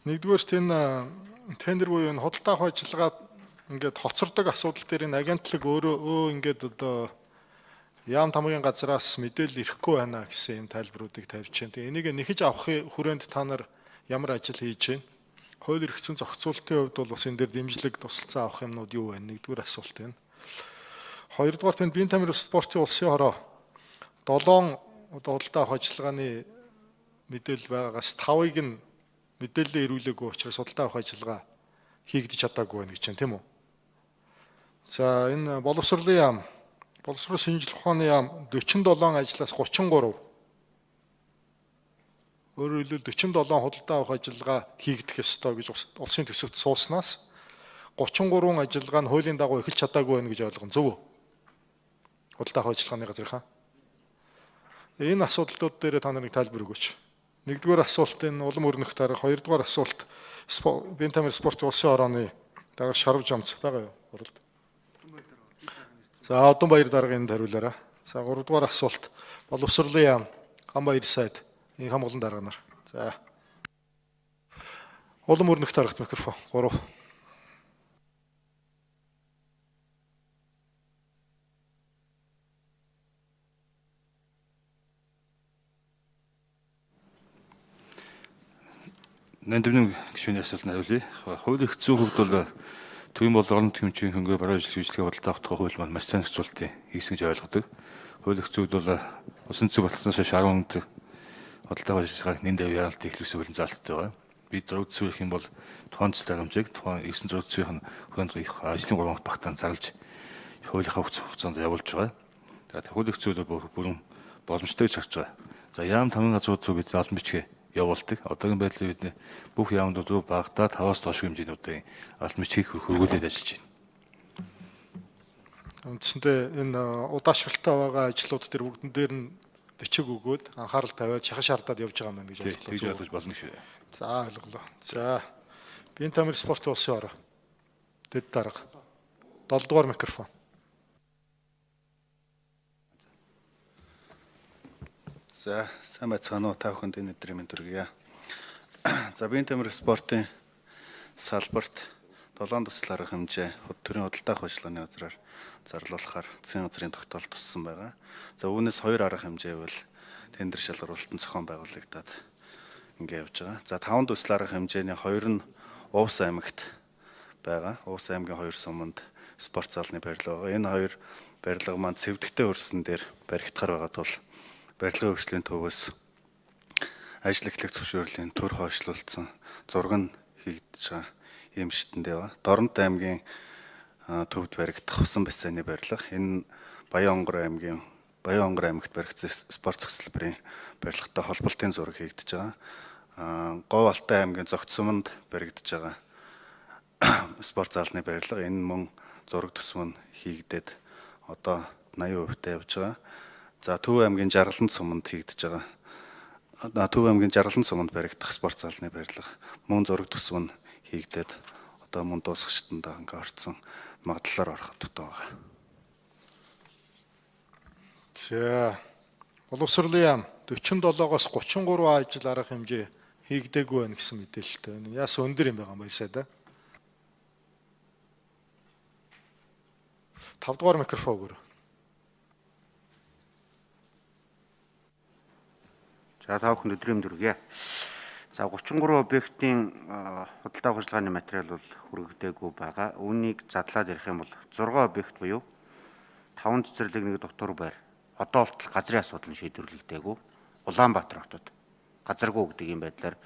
Нэгдүгээрт энэ тендер буюу энэ худалдаа авах ажиллагаа ингээд хоцордог асуудал дээр энэ агентлаг өөрөө ингээд одоо яам тамгийн газраас мэдээлэл ирэхгүй байна гэсэн юм тайлбаруудыг тавьж байна. Тэгээ энийг нэхэж авахын хүрээнд та нар ямар ажил хийж байна? Хууль эрх зүйн зохицуултын хувьд бол бас энэ дээр дэмжлэг тусалцаа авах юмнууд юу вэ? Нэгдүгээр асуулт байна. Хоёрдугаар тэнд биеийн тамир спортын улсын хороо 7 одоо худалдаа авах ажиллагааны мэдээлэл байгаагаас 5-ыг нь мэдээлэлээ ирүүлээгүй учраас худалдаа авах ажиллагаа хийгдэж чадаагүй байна гэж байна, тийм үү? За энэ боловсролын яам, боловсрол шинжлэх ухааны яам 47 ажлаас 33, өөрөөр хэлбэл 47 худалдаа авах ажиллагаа хийгдэх ёстой гэж улсын төсөвт сууснаас 33 ажиллагаа нь хуулийн дагуу эхэлж чадаагүй байна гэж ойлгон, зөв үү? Худалдаа авах ажиллагааны газрынхаа. Энэ асуудлууд дээр та нарыг тайлбар өгөөч. Нэгдүгээр асуулт энэ улам өрнөх дарга, хоёрдугаар асуулт биеийн тамир спортын улсын хорооны дарга Шарв Жамц байгаа юу? Хуралд. За Одон баяр даргын энд хариулаарай. За гуравдугаар асуулт боловсролын яам Гамбаяр сайд энэ хамгаалан дарга нар. За улам өрнөх даргат микрофон 3. Нандивны гишүүний асуултанд хариулъя. Хууль эрх зүйн хувьд бол төвийн бол орон тэмцээн хөнгө баруун ажил үйлчлэгээ худалдаа авах тухай хууль маань маш сайн зохицуултын хийсэн гэж ойлгодог. Хууль эрх зүйд бол усан зүй баталснаас хойш 10 онд худалдаа ажиллагааг нэн давь яаралтай эхлүүлсэн хуулийн заалттай байгаа. Би зураг төсөөлөх юм бол тухайн төс даргамжийг тухайн 9 зураг төсвийнх нь хүрээнд ажлын 3 багтаан зарлж хуулийнхаа хугацаанд явуулж байгаа. Тэгээд хууль эрх зүйд бол бүрэн боломжтой гэж харж байгаа. За яам тамгын газрууд руу бид албан бичгээ явуулдаг. Одоогийн байдлаар бид бүх яамнууд руу багадаа 5-аас доош хэмжээнүүдийн албан бичгийг хөргүүлээд ажиллаж байна. Үндсэндээ энэ удаашралтай байгаа ажлууд дээр бүгдэн дээр нь бичиг өгөөд анхаарал тавиад шахан шаардаад явж байгаа юм байна гэж ойлголоо. Тэгж ойлгож болно шүү. За ойлголоо. За биеийн тамир спортын улсын хороо. Дэд дарга. 7 дугаар микрофон. За сайн байцгаана уу, та бүхэнд энэ өдрийн мэнд хүргье. За биеийн тамир спортын салбарт 7 төсөл арга хэмжээ төрийн худалдаа авах ажиллагааны газраар зарлуулахаар засгийн газрын тогтоолт туссан байгаа. За үүнээс 2 арга хэмжээ бол тендер шалгаруулалтанд зохион байгуулагдаад ингэ явж байгаа. За 5 төсөл арга хэмжээний 2 нь Увс аймагт байгаа. Увс аймгийн 2 суманд спорт залны барилга байгаа. Энэ 2 барилга маань цэвдэгтэй өрсөн дээр баригдахаар байгаа тул барилгын хөгжлийн төвөөс ажил эхлэх зөвшөөрлийн төр хойшлуулсан зураг нь хийгдэж байгаа ийм шитэнд яваа. Дорнод аймгийн төвд баригдах усан бассейны барилга. Энэ Баян-Онгор аймгийн Баян-Онгор аймагт баригдсан спорт цогцлборын барилгатай холболтын зураг хийгдэж байгаа. Говь Алтай аймгийн Зогцсуманд баригдаж байгаа спорт залны барилга. Энэ мөн зураг төсөв нь хийгдээд одоо 80% та явж байгаа. За Төв аймгийн Жаргалан суманд хийгдэж байгаа. Төв аймгийн Жаргалан суманд баригдах спорт залны барилга мөн зураг төсөв нь хийгдээд одоо мөн дуусах шатанд ингээ орцсон магадлалаар орох дутуу байгаа. За боловсролын яам 47-оос 33 ажил арга хэмжээ хийгдээгүй байна гэсэн мэдээлэлтэй байна. Яасан өндөр юм байгаа юм баяр сайдаа. 5 дугаар микрофон өгөөрэй. За та бүхэнд өдрийн мэнд хүргье. За 33 объектын худалдаа авах ажиллагааны материал бол хүргэгдээгүй байгаа. Үүнийг задлаад ярих юм бол 6 объект буюу 5 цэцэрлэг, нэг дотор байр. Одоо болтол газрын асуудал нь шийдвэрлэгдээгүй. Улаанбаатар хотод газаргүй гэдэг юм байдлаар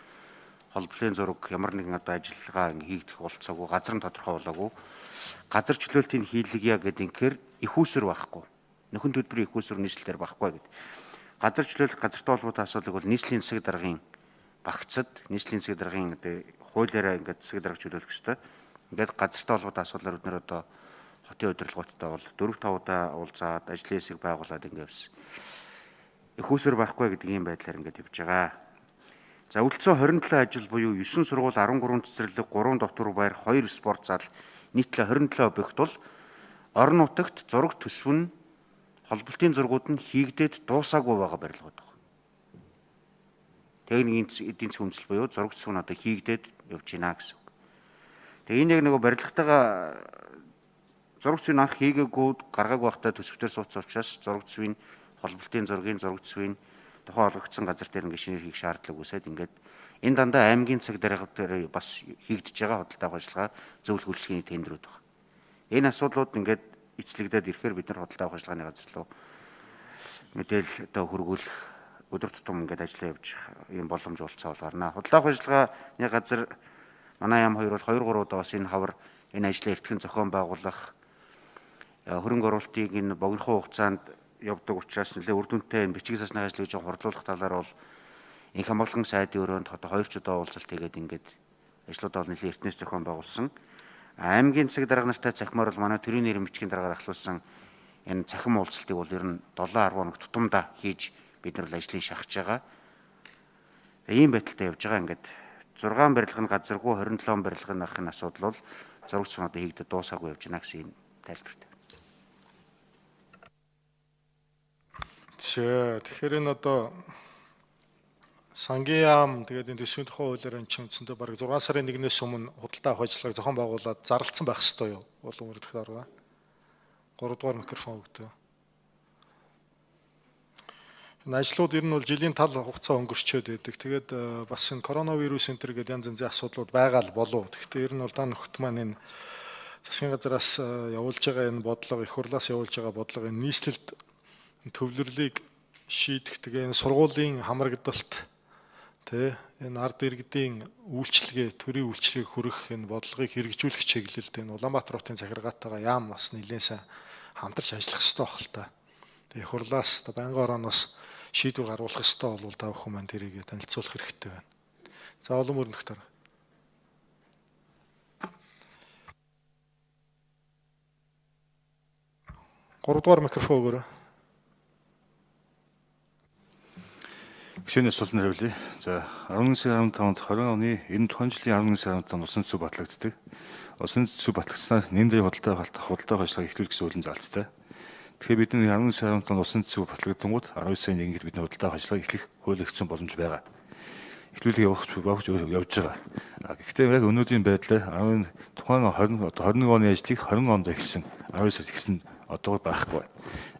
холболын зураг ямар нэгэн одоо ажиллагаа хийгдэх болцоогүй, газар нь тодорхой болоогүй. Газар чөлөөлтийг хийлгье гэдэг инхээр их усэр байхгүй. Нөхөн төлбөрийн их усэр нийслэлээр байхгүй гэдэг. Газар чөлөөлөх газартай холбоотой асуудлыг бол нийслэлийн засаг даргын багцад нийслэлийн засаг даргын одоо хуулиараа ингээд засаг дарга чөлөөлөх ёстой. Ингээд газартай холбоотой асуудлаар бид нар одоо хотын удирдлагуудтай бол 4-5 удаа уулзаад ажлын хэсэг байгуулад ингээд явсан. Их усэр байхгүй гэдэг ийм байдлаар ингээд явж байгаа. За үлдсэн 27 ажил буюу 9 сургууль, 13 цэцэрлэг, 3 дотор байр, 2 спорт зал нийтлээ 27 объект бол орон нутагт зураг төсөв нь холболтын зургууд нь хийгдээд дуусаагүй байгаа барилгууд байна. Техникийн эдийн засгийн үндэслэл буюу зураг төсөв нь одоо хийгдээд явж байна гэсэн үг. Тэгээ энэ яг нөгөө барилгатайгаа зураг төсвийг анх хийгээгүй гаргаагүй байхдаа төсөв дээр суудсан учраас зураг төсвийн холболтын зургийн зураг төсвийн тухайн олгогдсон газар дээр ингээд шинээр хийх шаардлага үүсээд ингээд энэ дандаа аймгийн цаг дарга дээр бас хийгдэж байгаа худалдаа авах ажиллагаа зөвлөх үйлчилгээний тендерүүд байна. Энэ асуудлууд ингээд эцлэгдээд ирэхээр бид нар худалдаа авах ажиллагааны газар руу мэдээлэл одоо хөргүүлэх өдөр тутам ингээд ажиллаа явж ийм боломж болцоо бол гарна. Худалдаа авах ажиллагааны газар манай яам хоёр бол 2 3 удаа бас энэ хавар энэ ажлаа эртхэн зохион байгуулах хөрөнгө оруулалтыг энэ богинохон хугацаанд явдаг учраас нэлээд үр дүнтэй энэ бичиг сасны ажлыг жоо хурдлуулах талаар бол инх хамгаалан сайдын өрөөнд одоо 2 ч удаа уулзалт хийгээд ингээд ажлуудаа бол нэлээд эртнээс зохион байгуулсан. Аймгийн засаг дарга нартай цахимаар бол манай төрийн нэрийн бичгийн даргаар ахлуулсан энэ цахим уулзалтыг бол ер нь 7 10 хоног тутамдаа хийж бид нар бол ажлыг шахаж байгаа. Ийм байдалтай явж байгаа. Ингээд 6 барилга нь газаргүй 27 барилга нь ахын асуудал бол зураг цоноод хийгдээд дуусаагүй явж байна гэсэн ийм тайлбартай. За тэгэхээр энэ одоо сангийн яам тэгээд энэ төсвийн тухай хуулиар энэ чинь үндсэндээ бараг 6 сарын 1-ээс өмнө худалдаа авах ажиллагааг зохион байгуулад зарлалцсан байх ёстой юу? Улам өргөх дарга. 3 дугаар микрофон өгдөө. Энэ ажлууд ер нь бол жилийн тал хугацаа өнгөрчөөд байдаг. Тэгээд бас энэ коронавирус энэ төр гэдэг янз янзын асуудлууд байгаа л болов. Тэгэхдээ ер нь бол та нөхөд маань энэ засгийн газраас явуулж байгаа энэ бодлого, их хурлаас явуулж байгаа бодлого энэ нийслэлд төвлөрлийг шийдэх тэгээ энэ сургуулийн хамрагдалт тэ энэ ард иргэдийн үйлчилгээ, төрийн үйлчилгээг хүргэх энэ бодлогыг хэрэгжүүлэх чиглэлд энэ Улаанбаатар хотын захиргаатайгаа яам бас нэлээд сайн хамтарч ажиллах хэрэгтэй байх л та. Тэгээ их хурлаас байнгын орооноос шийдвэр гаргуулах ёстой бол та бүхэн маань тэрийг танилцуулах хэрэгтэй байна. За олон мөрөндөх дараа. Гуравдугаар микрофон өгөөрэй. Гишүүний асуултанд хариулъя. За 11 сарын 15-нд 20 оны энэ тухайн жилийн 11 сарын 15-нд усан төсөв батлагддаг. Усан төсөв батлагдсанаас нэмдээ худалдаа ажиллагааг эхлүүлэх гэсэн хуулийн залттай. Тэгэхээр бидний 11 сарын 15-нд усан төсөв батлагдангууд 19 сарын 1-нд бидний худалдаа ажиллагааг эхлэх хууль эрх зүйн боломж байгаа. Эхлүүлэх явах явж байгаа. Гэхдээ яг өнөөдрийн байдлаар 10 тухайн 20 одоо 21 оны ажлыг 20 онд эхэлсэн. 19 сард эхэлсэн одоо байхгүй.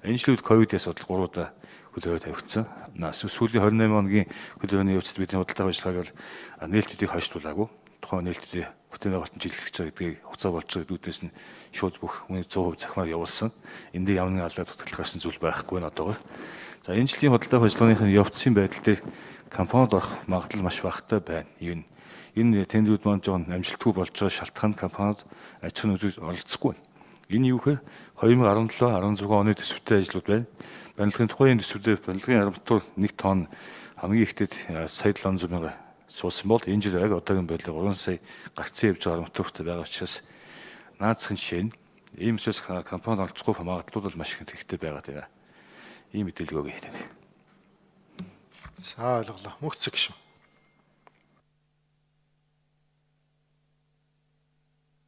Энэ жилүүд ковидын асуудал 3 удаа хөлөөрөө тавигдсан. Сүүлийн 28 хоногийн хөлөөрөөний явцад бидний худалдаа ажиллагааг бол нээлтүүдийг хойшлуулаагүй. Тухайн нээлтүүдийг бүтээн байгуулалтын жилтгэж байгаа гэдгийг хугацаа болж байгаа гэдгүүдээс нь шууд бүх хүний 100% захимаар явуулсан. Энд дээр ямар нэгэн алдаа дутагдал гарсан зүйл байхгүй нь одоогоор. За энэ жилийн худалдаа ажиллагааных явцын байдал дээр компанид орох магадлал маш багатай байна. Энэ тендерүүд маань жоохон амжилтгүй болж байгаа шалтгаан компаниуд аж ахуйн үзүүж оролцохгүй байна. Энэ юу гэхээр 2017 16 оны төсөвтэй ажлууд байна. Барилгын тухайн төсөвдөө барилгын арматур 1 тонн хамгийн ихдээ сая 700 мянга суусан бол энэ жил яг одоогийн байдлаар 3 сая гарцсан явж байгаа арматуртай байгаа учраас наацхан жишээ нь ийм учраас компани оролцохгүй магадлал бол маш их хэрэгтэй байгаа даа. Ийм мэдээлэл өгье тань. За ойлголоо. Мөнх цэг шүү.